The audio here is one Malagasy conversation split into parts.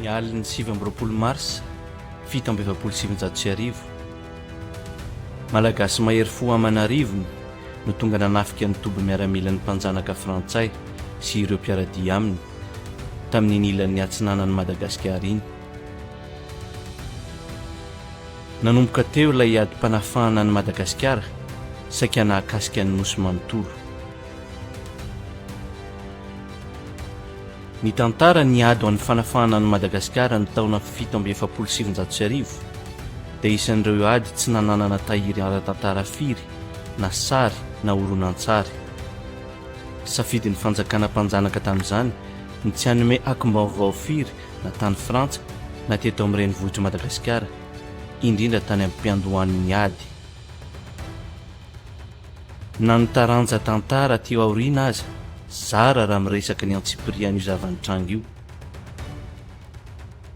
Ny alin'ny 29 marsa 1947, Malagasy mahery fo aman'arivony no tonga nanafika ny toby miaramilan'ny mpanjanaka frantsay sy ireo mpiara-dia aminy tamin'iny ilan'ny atsinanan'i Madagasikara iny. Nanomboka teo ilay adim-panafahana an'i Madagasikara saika nahakasika ny Nosy manontolo. Nitantara ny ady ho an'ny fanafahana an'i Madagasikara ny taona 1947 dia isan'ireo ady tsy nananana tahiry ara-tantara firy na sary na horonantsary. Safidin'ny fanjakana mpanjanaka tamin'izany ny tsy hanome akom-baovao firy na tany Frantsa na teto amin'ny renivohitr'i Madagasikara, indrindra tany am-piandohan'ny ady. Na ny taranja tantara aty aoriana aza zara raha miresaka ny antsipirian'io zava-nitranga io.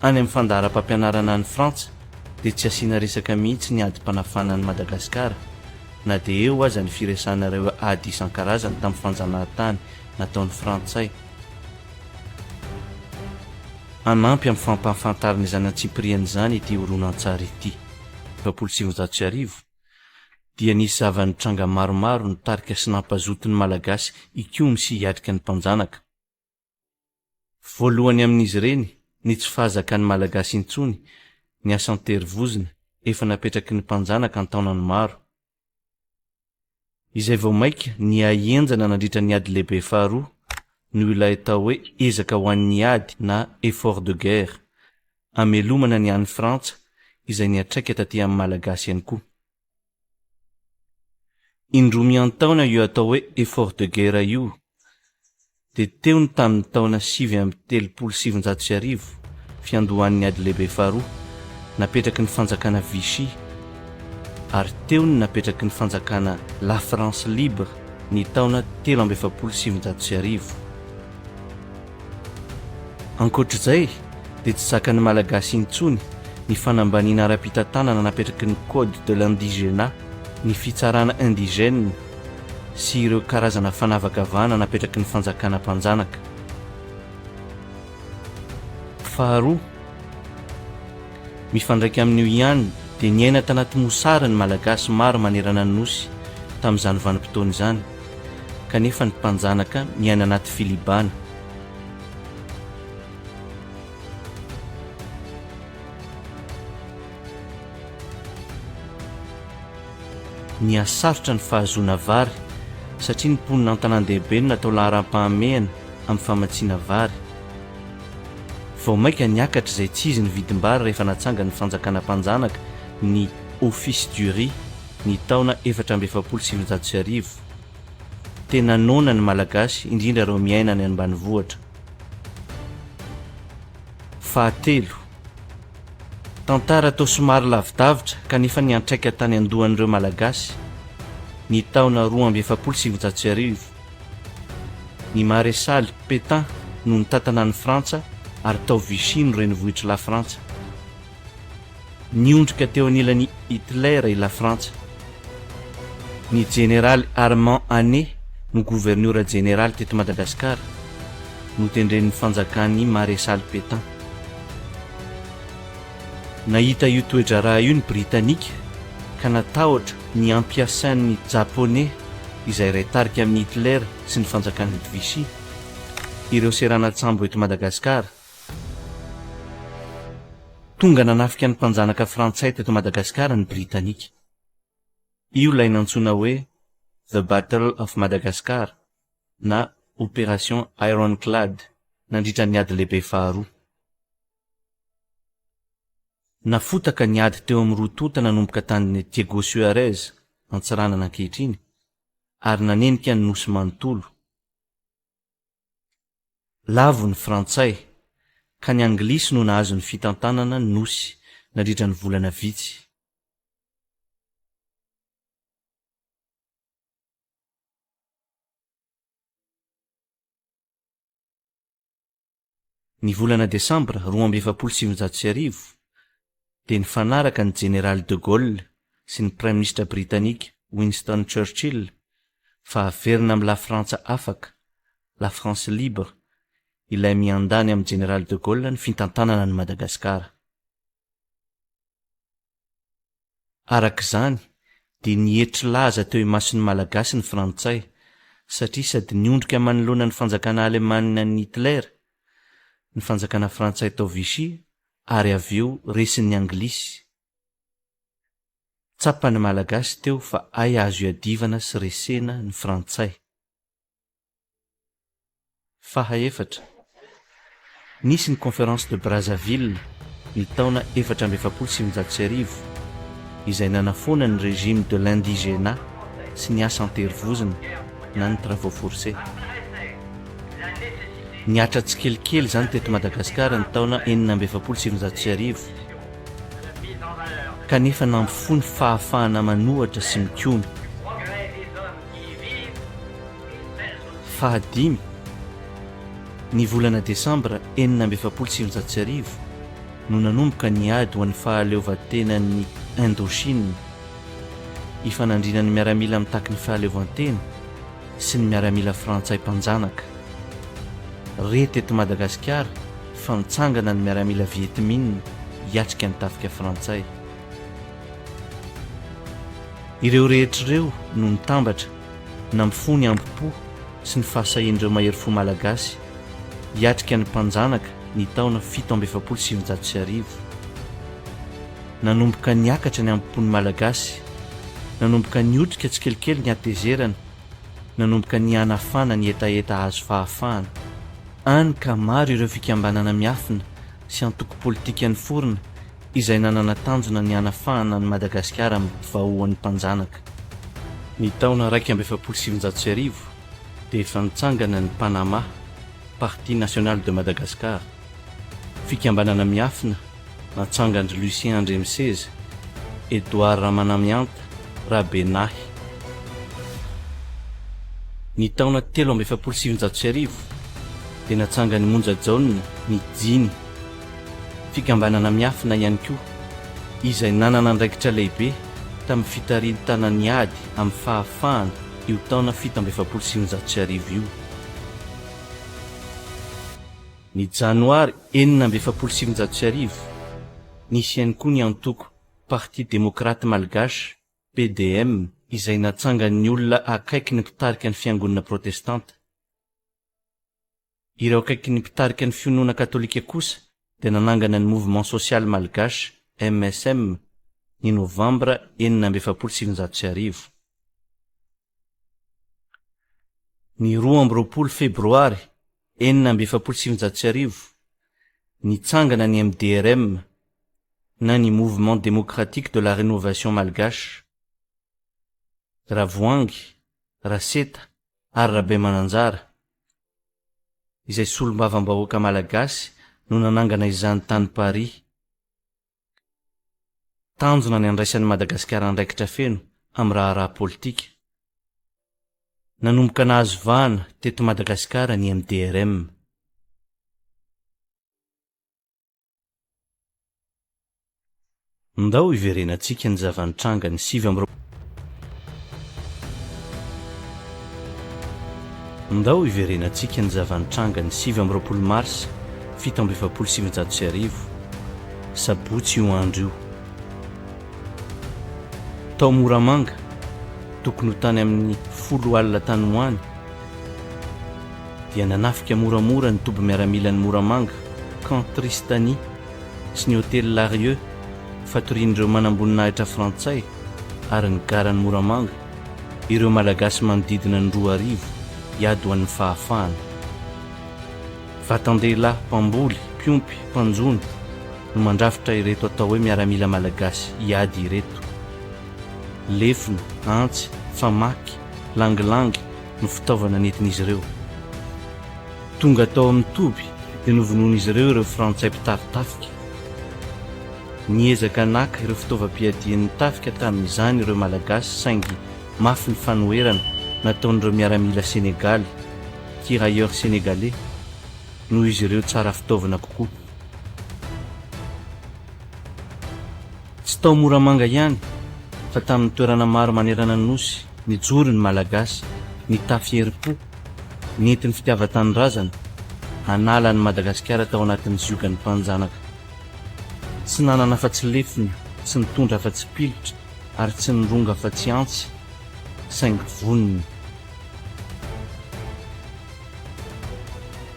Any amin'ny fandaharam-pampianarana any Frantsa dia tsy asiana resaka mihitsy ny adim-panafahana an'i Madagasikara na dia eo aza ny firesahana ireo ady isan-karazany tamin'ny fanjanahantany nataon'ny Frantsay. Hanampy amin'ny fampahafantarana izany antsipiriany izany ity horonantsary ity. 1940, dia nisy zava-nitranga maromaro nitarika sy nampazoto ny Malagasy hikomy sy hiatrika ny mpanjanaka. Voalohany amin'izy ireny ny tsy fahazakan'ny Malagasy intsony ny asa an-terivozona efa napetraky ny mpanjanaka an-taonany maro, izay vao mainka nihahenjana nandritra ny Ady Lehibe Faharoa noho ilay atao hoe ezaka ho an'ny ady na effort de guerre, amelomana ny an'i Frantsa izay niantraika taty amin'ny Malagasy ihany koa. Indroa miantaona io atao hoe effort de guerre io dia teo ny tamin'ny taona 1939, fiandohan'ny Ady Lehibe Faharoa, napetraky ny fanjakana Vichy, ary teo ny napetraky ny fanjakana La France Libre ny taona 1943. Ankoatr'izay dia tsy zakan'ny Malagasy intsony ny fanambaniana ara-pitantanana napetraky ny Code de l'indigénat, ny fitsarana indigène sy ireo karazana fanavakavahana napetraky ny fanjakana mpanjanaka. Faharoa, mifandraika amin'io ihany dia niaina tanaty mosary ny Malagasy maro manerana ny Nosy tamin'izany vanim-potoana izany kanefa ny mpanjanaka miaina anaty filibana. Nihasarotra ny fahazoana vary satria ny mponina an-tanàn-dehibe no natao laharam-pahamehana amin'ny famatsiana vary. Vao mainka niakatra izay tsy izy ny vidim-bary rehefa natsangan'ny fanjakana mpanjanaka ny Office du riz ny taona 1944. Tena noana ny Malagasy, indrindra ireo miaina any ambanivohitra. Fahatelo, tantara toa somary lavidavitra kanefa niantraika tany an-dohan'ireo Malagasy ny taona 1942. Ny Maresaly Pétain no nitantana an'i Frantsa ary tao Vichy no renivohitr'i Lafrantsa. Niondrika teo anilan'i Hitler i Lafrantsa. Ny Jeneraly Armand Anet no governora jeneraly teto Madagasikara, notendren'ny fanjakan'i Maresaly Pétain. Nahita io toe-draharaha io ny Britanika ka natahotra ny hampiasain'ny Japoney, izay iray tarika amin'i Hitler sy ny fanjakan'i Vichy, ireo seranan-tsambo eto Madagasikara. Tonga nanafika ny mpanjanaka frantsay teto Madagasikara ny Britanika. Io ilay nantsoina hoe The Battle of Madagascar na Operation Ironclad nandritra ny Ady Lehibe Faharoa. Nafotaka ny ady teo amin'ny roa tonta nanomboka tany Diego Suarez, Antsiranana ankehitriny, ary nanenika ny Nosy manontolo. Lavo ny Frantsay, ka ny Anglisy no nahazo ny fitantanana ny Nosy nandritra ny volana vitsy. Ny volana Desambra 1942 dia nifanaraka ny Jeneraly de Gaulle sy ny Praiminisitra Britanika Winston Churchill fa haverina amin'ny Lafrantsa afaka, La France libre, ilay miandany amin'i Jeneraly de Gaulle ny fintantanana an'i Madagasikara. Araka izany dia nietry laza teo imason'ny Malagasy ny Frantsay satria sady niondrika manoloana ny fanjakana Alemana an'i Hitler, ny fanjakana frantsay tao Vichy ary avy eo resin'ny Anglisy. Tsapan'ny Malagasy teo fa hay azo iadivana sy resena ny Frantsay. Fahaefatra, nisy ny Conférence de Brazzaville ny taona 1944 izay nanafoana ny régime de l'indigénat sy ny asa an-terivozona na ny travaux forcés. Nihatra tsikelikely izany teto Madagasikara ny taona 1946 kanefa nampifoha ny fahafahana manohatra sy mikomy. Fahadimy, ny volana desambra 1946 no nanomboka ny ady ho an'ny fahaleovantenan'i Indochine, ifanandrinan'ny miaramila mitaky ny fahaleovantena sy ny miaramila frantsay mpanjanaka. Re teto Madagasikara fa nitsangana ny miaramila Vietmine hiatrika ny tafika frantsay. Ireo rehetra ireo no nitambatra nampifoha ny hambom-po sy ny fahasahian'ireo mahery fo Malagasy hiatrika ny mpanjanaka ny taona 1947. Nanomboka niakatra ny hambom-pon'ny Malagasy, nanomboka niotrika tsikelikely ny hatezerana, nanomboka nihanafana ny hetaheta hahazo fahafahana. Hany ka maro ireo fikambanana miafina sy antoko politika niforona izay nanana tanjona ny hanafahana an'i Madagasikara amin'ny vahoan'ny mpanjanaka. Ny taona 1941 dia efa nitsangana ny Panama, Parti National de Madagascar, fikambanana miafina natsangan-dry Lucien Andriamiseza, Edouard Ramanamihanta, Rabenahy. Ny taona 1943 dia natsangan'i Monja Jaona ny Jiny, fikambanana miafina ihany koa, izay nanana andraikitra lehibe tamin'ny fitarintana ny ady amin'ny fahafahana io taona 1947 io. Ny janoary 1946, nisy ihany koa ny antoko Parti Démocrate Malgache, PDM, izay natsangan'ny olona akaiky ny mpitarika ny fiangonana protestanta. Ireo akaiky ny mpitarika ny finoana katolika kosa dia nanangana ny Mouvement Social Malgache, MSM, ny novambra 1946. Ny 22 febroary 1946, nitsangana ny MDRM, na ny Mouvement Démocratique de la Rénovation Malgache. Ravoahangy, Raseta ary Rabemananjara, izay solombavambahoaka malagasy no nanangana izany tany Paris. Tanjona ny handraisan'i Madagasikara andraikitra feno amin'ny raharaha politika. Nanomboka nahazo vahana teto Madagasikara ny MDRM. Ndao hiverenantsika ny zava-nitranga ny 29 Ndao hiverenantsika ny zava-nitranga ny 29 marsa 1947, sabotsy io andro io. Tao Moramanga, tokony ho tany amin'ny folo alina tany ho any, dia nanafika moramora ny toby miaramilan'i Moramanga, Camp Tristani, sy ny hotely Larieux, fatorian'ireo manamboninahitra frantsay, ary ny garan'i Moramanga, ireo Malagasy manodidina ny 2000 hiady ho an'ny fahafahana. Vatan-dehilahy mpamboly, mpiompy, mpanjono no mandrafitra ireto atao hoe miaramila malagasy hiady ireto. Lefona, antsy, famaky, langilangy no fitaovana nentin'izy ireo. Tonga tao amin'ny toby dia novonoin'izy ireo ireo frantsay mpitari-tafika. Niezaka naka ireo fitaovam-piadian'ny tafika tamin'izany ireo Malagasy saingy mafy ny fanoherana nataon'ireo miaramila senegaly, tirailleurs sénégalais, noho izy ireo tsara fitaovana kokoa. Tsy tao Moramanga ihany fa tamin'ny toerana maro manerana ny Nosy, nijoro ny Malagasy, nitafy herim-po, nentin'ny fitiavan-tanindrazana. Hanala an'i Madagasikara tao anatin'ny ziogan'ny mpanjanaka. Tsy nanana afa-tsy lefona, tsy nitondra afa-tsy pilotra ary tsy nirongo afa-tsy antsy, saingy vonona.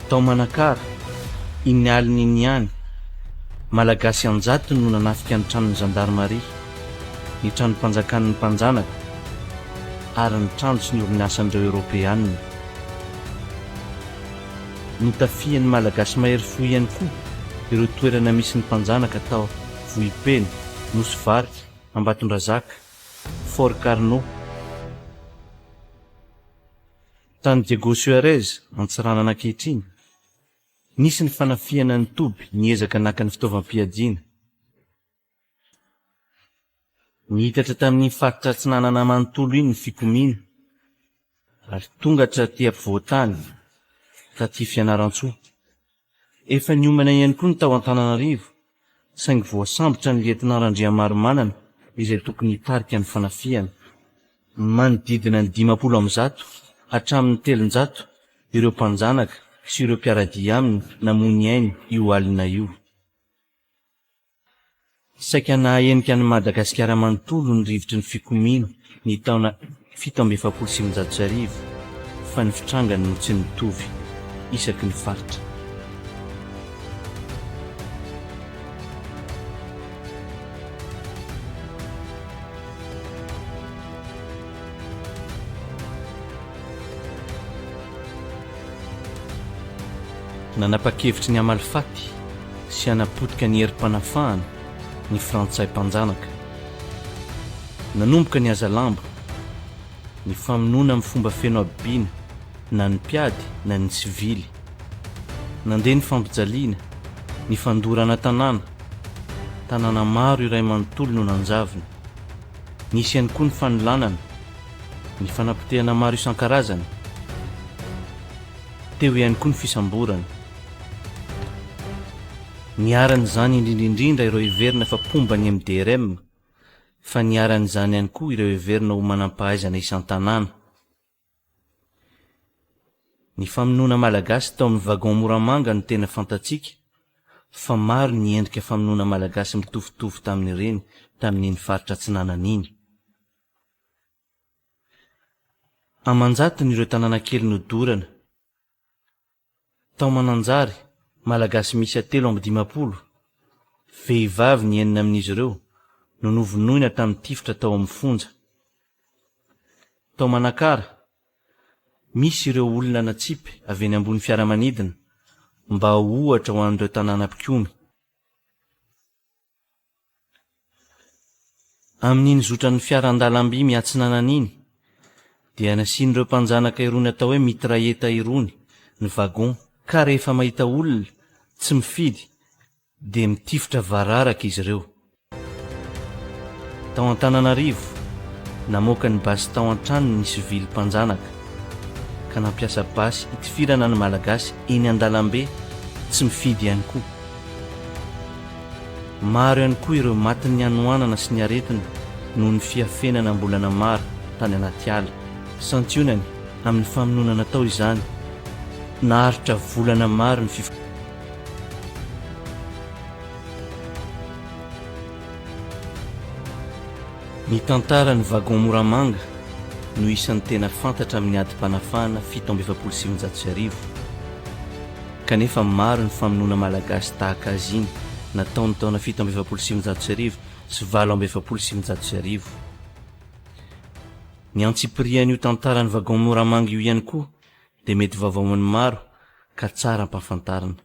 Tao Manakara, iny alina iny ihany, Malagasy an-jatony no nanafika ny tranon'ny zandarimaria, ny tranom-panjakan'ny mpanjanaka ary ny trano sy ny orinasan'ireo Eoropeanina. Notafihan'ny Malagasy mahery fo ihany koa ireo toerana misy ny mpanjanaka tao Vohipeno, Nosy Varika, Ambatondrazaka, Fort Carnot. Tany Diego Suarez, Antsiranana ankehitriny, nisy ny fanafihana ny toby niezaka naka ny fitaovam-piadiana. Niitatra tamin'iny faritra atsinanana manontolo iny ny fikomiana ary tonga hatraty ampovoan-tany, taty Fianarantsoa. Efa niomana ihany koa ny tao Antananarivo, saingy voasambotra ny Lietnà Randriamaromanana izay tokony hitarika ny fanafihana. Manodidina ny 150 hatramin'ny 300 ireo mpanjanaka sy ireo mpiara-dia aminy namoy ny ainy io alina io. Saika nahahenika an'i Madagasikara manontolo ny rivotry ny fikomiana ny taona 1947 fa ny fitrangany no tsy nitovy isaky ny faritra. Nanapa-kevitry ny hamaly faty sy hanapotika ny herim-panafahana ny Frantsay mpanjanaka. Nanomboka ny hazalambo, ny famonoana amin'ny fomba feno habibiana na ny mpiady na ny sivily. Nandeha ny fampijaliana, ny fandorana tanàna, tanàna maro iray manontolo no nanjavona. Nisy ihany koa ny fanolanana, ny fanapotehana maro isan-karazany. Teo ihany koa ny fisamborana. Niharan'izany indrindra indrindra ireo heverina fa mpomba ny MDRM, fa niharan'izany ihany koa ireo heverina ho manampahaizana isan-tanàna. Ny famonoana Malagasy tao amin'ny Wagon Moramanga no tena fantatsika, fa maro ny endrika famonoana Malagasy mitovitovy tamin'ireny tamin'iny faritra Atsinanana iny. Aman-jatony ireo tanàna kely nodorana. Tao Mananjary, Malagasy miisa 53, vehivavy ny enina amin'izy ireo, no novonoina tamin'ny tifitra tao amin'ny fonja. Tao Manakara, misy ireo olona natsipy avy eny ambony fiaramanidina mba ho ohatra ho an'ireo tanàna mpikomy. Amin'iny zotran'ny fiara an-dalamby miatsinanana iny, dia nasian'ireo mpanjanaka irony atao hoe mitraillette irony ny wagon ka rehefa mahita olona, tsy mifidy, dia mitifitra vararaka izy ireo. Tao Antananarivo, namoaka ny basy tao an-tranony ny sivily mpanjanaka, ka nampiasa basy hitifirana ny Malagasy eny an-dalambe, tsy mifidy ihany koa. Maro ihany koa ireo matin'ny hanoanana sy ny aretina noho ny fiafenana am-bolana maro tany anaty ala. Santionany amin'ny famonoana natao izany. Naharitra volana maro ny fif. Ny tantaran'ny Wagon Moramanga no isan'ny tena fantatra amin'ny adim-panafahana 1947. Kanefa maro ny famonoana Malagasy tahaka azy iny natao ny taona 1947 sy 1948. Ny antsipirian'io tantaran'ny Wagon Moramanga io ihany koa dia mety vaovao amin'ny maro ka tsara ampahafantarina.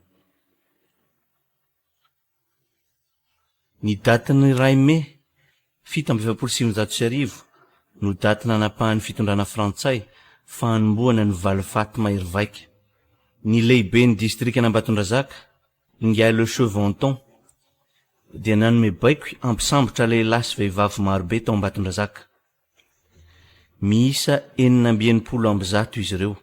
Ny datin'ny iray mey 1947 no daty nanapahan'ny fitondrana frantsay fa hanombohana ny valifaty mahery vaika. Ny lehiben'ny distrikan'Ambatondrazaka, Ingahy Le Chevanton, dia nanome baiko hampisambotra lehilahy sy vehivavy marobe tao Ambatondrazaka. Miisa 166 izy ireo.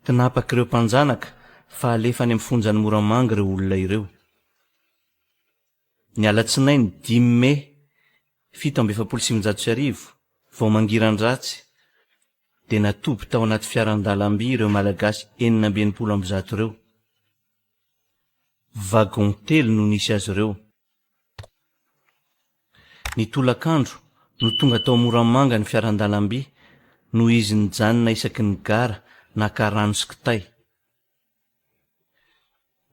Tinapak'ireo mpanjanaka fa alefa any amin'ny fonjan'i Moramanga ireo olona ireo. Ny alatsinainy dimy mey 1947, vao mangiran-dratsy, dia natoby tao anaty fiaran-dalamby ireo Malagasy 166 ireo. Wagon telo no nisy azy ireo. Ny tolakandro no tonga tao Moramanga ny fiaran-dalamby noho izy nijanona isaky ny gara naka rano sy kitay.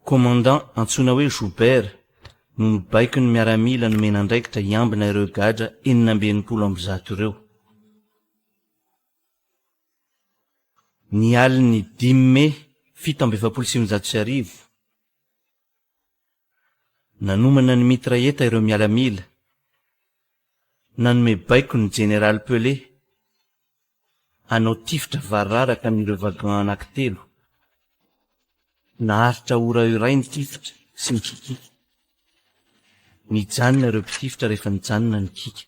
Commandant antsoina hoe Joubert no nibaiko ny miaramila nomena andraikitra hiambina ireo gadra 166 ireo. Ny alin'ny dimy mey 1947, nanomana ny mitraillette ireo miaramila, nanome baiko ny jeneraly Pelé hanao tifitra variraraka amin'ireo wagon anankitelo. Naharitra ora iray ny tifitra sy ny kikiky. Nijanona ireo mpitifitra rehefa nijanona ny kiaka.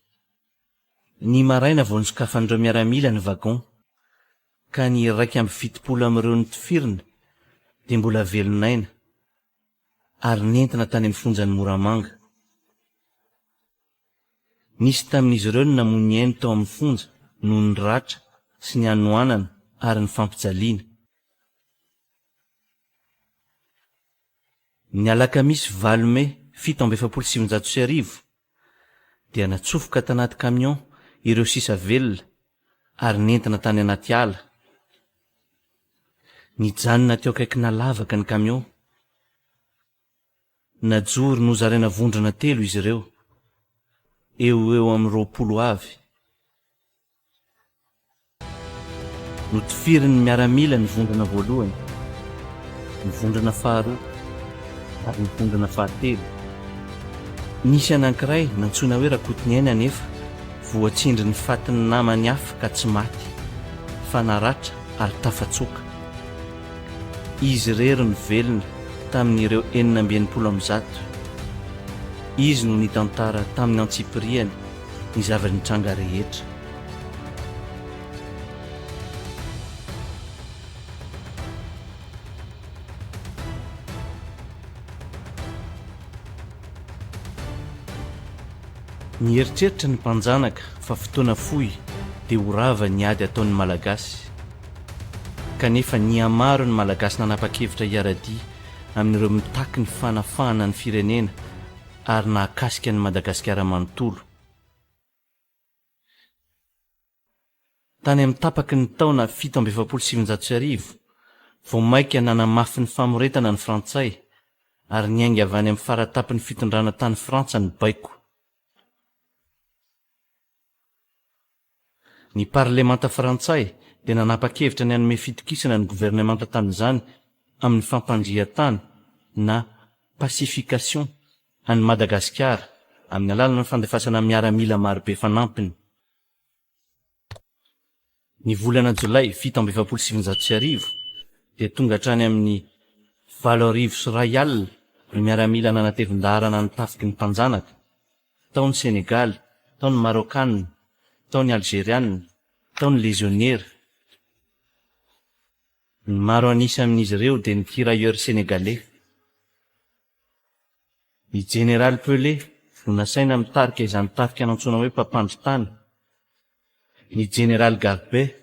Ny maraina vao nosokafan'ireo miaramila ny wagon, ka ny 71 amin'ireo notifirina dia mbola velon'aina ary nentina tany amin'ny fonjan'i Moramanga. Nisy tamin'izy ireo no namoy ny ainy tao amin'ny fonja noho ny ratra sy ny hanoanana ary ny fampijaliana. Ny alakamisy valo mey 1947 dia natsofoka tanaty camion ireo sisa velona ary nentina tany anaty ala. Nijanona teo akaikina lavaka ny camion. Najoro nozaraina vondrona telo izy ireo, eo ho eo amin'ny 20 avy. Notifirin'ny miaramila ny vondrona voalohany, ny vondrona faharoa ary ny vondrona fahatelo. Nisy anankiray nantsoina hoe Rakotoniaina anefa voatsindrin'ny fatin'ny namany hafa ka tsy maty, fa naratra ary tafatsoaka. Izy irery no velona tamin'ireo 166. Izy no nitantara tamin'ny antsipiriany ny zava-nitranga rehetra. Nieritreritra ny mpanjanaka fa fotoana fohy dia ho rava ny ady ataon'ny Malagasy. Kanefa nihamaro ny Malagasy nanapa-kevitra hiara-dia amin'ireo mitaky ny fanafahana ny firenena ary nahakasika an'i Madagasikara manontolo. Tany amin'ny tapaky ny taona 1947, vao mainka nanamafy ny famoretana ny Frantsay ary niainga avy any amin'ny faratapin'ny fitondrana tany Frantsa ny baiko. Ny parlemanta frantsay dia nanapa-kevitra ny hanome fitokisana ny governemanta tamin'izany amin'ny fampandrian-tany na pacification an'i Madagasikara amin'ny alalan'ny fandefasana miaramila marobe fanampiny. Ny volana jolay 1947 dia tonga hatrany amin'ny 2108 ny miaramila nanatevin-daharana ny tafiky ny mpanjanaka, tao ny Senegaly, tao ny Maraokanina, tao ny Alzerianina, tao ny lezionera. Ny maro an'isa amin'izy ireo dia ny tirailleurs sénégalais. Ny Jeneraly Pelé no nasaina mitarika izany tafika nantsoina hoe mpampandry tany. Ny Jeneraly Garbet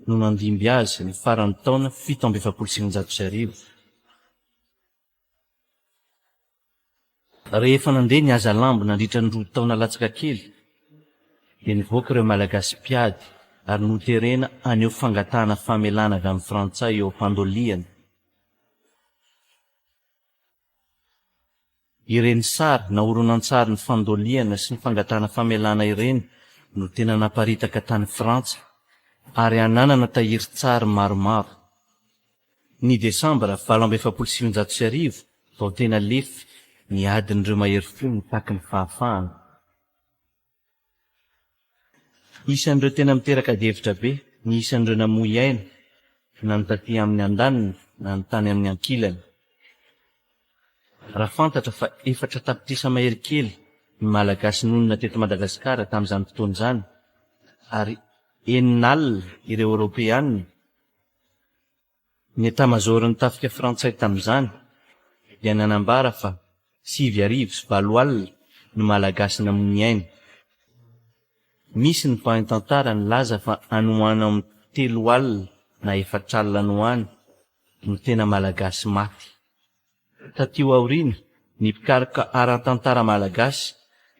no nandimby azy ny faran'ny taona 1947. Rehefa nandeha ny hazalambo nandritra ny roa taona latsaka kely dia nivoaka ireo Malagasy mpiady ary noterena haneho fangatahana famelana avy amin'ny Frantsay eo am-pandolihana. Ireny sary na horonantsary ny fandolihana sy ny fangatahana famelana ireny no tena naparitaka tany Frantsa ary ananana tahirin-tsary maromaro. Ny Desambra 1948 vao tena lefy ny adin'ireo mahery fo mitaky ny fahafahana. Isan'ireo tena miteraka adihevitra be ny isan'ireo namoy aina na ny taty amin'ny andaniny na ny tany amin'ny ankilany. Raha fantatra fa efatra tapitrisa mahery kely ny Malagasy nonina teto Madagasikara tamin'izany fotoana izany ary 6000 ireo Eoropeanina, Ny etamazaoron'ny tafika frantsay tamin'izany dia nanambara fa 8009 no Malagasy namoy ny ainy. Misy ny mpahay tantara nilaza fa any ho any amin'ny 30 na 40 any ho any no tena Malagasy maty. Taty aoriana, ny mpikaroka ara-tantara malagasy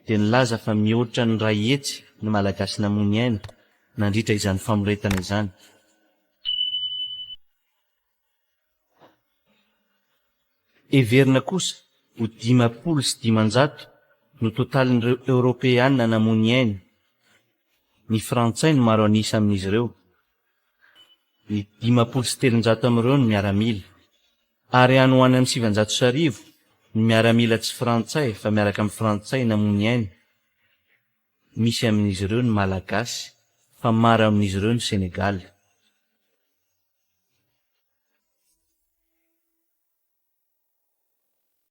dia nilaza fa mihoatra ny 100 ny Malagasy namoy aina nandritra izany famoretana izany. Heverina kosa ho 550 no totalin'ireo Eoropeana namoy ny ainy. Ny Frantsay no maro an'isa amin'izy ireo. Ny 350 amin'ireo no miaramila. Ary any ho any amin'ny 1900 ny miaramila tsy frantsay fa miaraka amin'ny Frantsay namoy ny ainy. Misy amin'izy ireo ny Malagasy fa maro amin'izy ireo ny Senegaly.